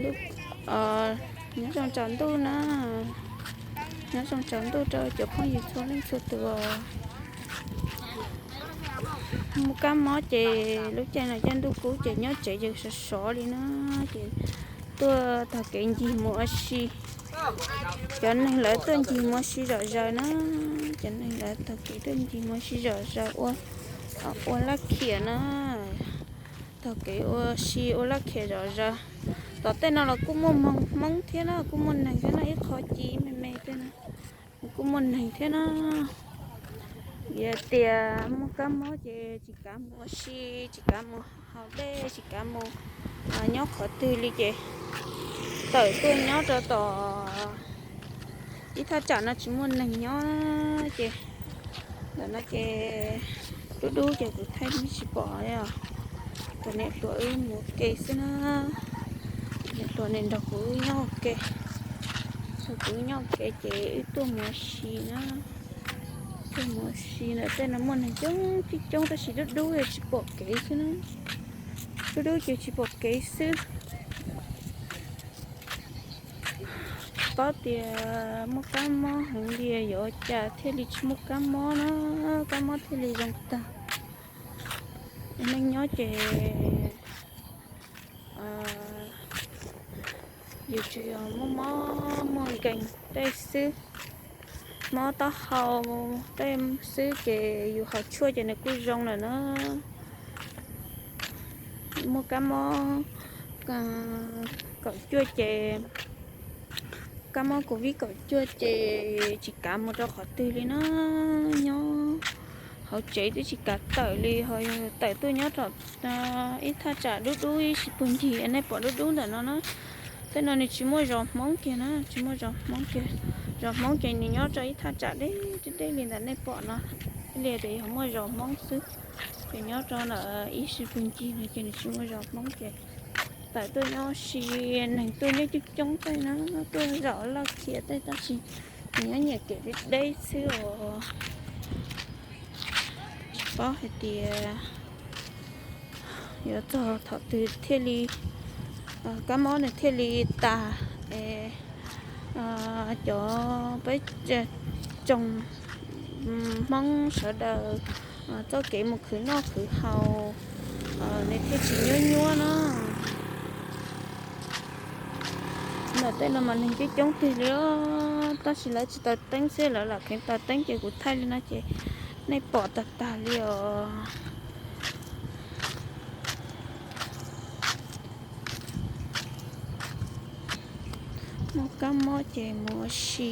Nyob zoo tsaus ntuj na, nyob zoo tsaus ntuj rau cov phooj ywg txhua leej txhua tus. Mus kab mob ces lub caij no caij ntuj kub ces nyob tsev ces sov sov li na, ces tuaj taug kev ncig mus ua si. Cov neeg lawv tuaj ncig mus ua si zom zaws na, cov neeg lawv taug kev tuaj ncig mus ua si zom zaws ua, ua laj khiam na, taug kev ua si ua laj khiam zom zaws. Tom tej no los kuj muaj Hmoob thiab na, kuj muaj neeg thiab no, ib qho ci me me tej no kuj muaj neeg thiab na. Yog tias muaj kab mob ces tsis kav mus ua si, tsis kav mus haus dej, tsis kav mus nyob qhov twg li ces tawm tuaj nyob rau tom ib thaj tsam no tsis muaj neeg nyob ces ntawm no ces dub dub ces kuv thaij tsis pom os. Tus niam hluas wb mus ua ke xwb na, niam hluas nws nrog kuv wb nyob ua ke, nrog kuv wb nyob ua ke ces wb tuaj mus ua si na. Tuaj mus ua si ntawm tej no muaj neeg coob coob coob tab sis dub dub tsis pom kev xwb na, dub dub ces tsis pom kev xwb. Tsis paub tias muaj kab mob heev li yuav ua cas thiaj li tsis muaj kab mob na, kab mob thiaj li zoo tag. Neej nyob ces yus tsuas yog mob mob muaj nkees tej xwb, mob taub hau tej xwb ces yus haus tshuaj ces nws kuj zoo lawm na. Muaj kab mob kaum cuaj ces, kab mob covid kaum cuaj ces tsis kav mus rau qhov twg li na, nyob hauv tsev twb tsis kav tawm li, ho yog tawm tuaj nyob rau ib thaj tsam dub dub ib sij puag ncig nej pom dub dub ntawm no na. Tej no nws tsis muaj zos Hmoob kiag na, tsis muaj zos Hmoob kiag. Zos Hmoob ces nws nyob rau ib thaj tsam deb deb li ntawm nej pom no, thiaj li tias yog muaj zos Hmoob xwb. Ces nyob rau ntawm ib sij puag ncig no ces nws tsis muaj zos Hmoob ces tawm tuaj nyob si, neeg tuaj nyob coob coob tej na, tuaj zaum laj khiam tej tab sis nws nyob nyiam kev deb deb xwb os. Tsis paub hais tias yuav txog thaum twg thiaj li, kab mob nws thiaj li tas es cov peb tsoom Hmoob sawv daws txoj kev mus khwv noj khwv haus nws thiaj tsis nyuab nyuab na. Ntawm tej no mas neeg coob coob tiag li os, tab sis lawv tsis taws teeb xwb, lawv lam kheev taws teeb ces kuv thaij li no ces nej pom tag tag li os. Muaj kab mob ces mus ua si.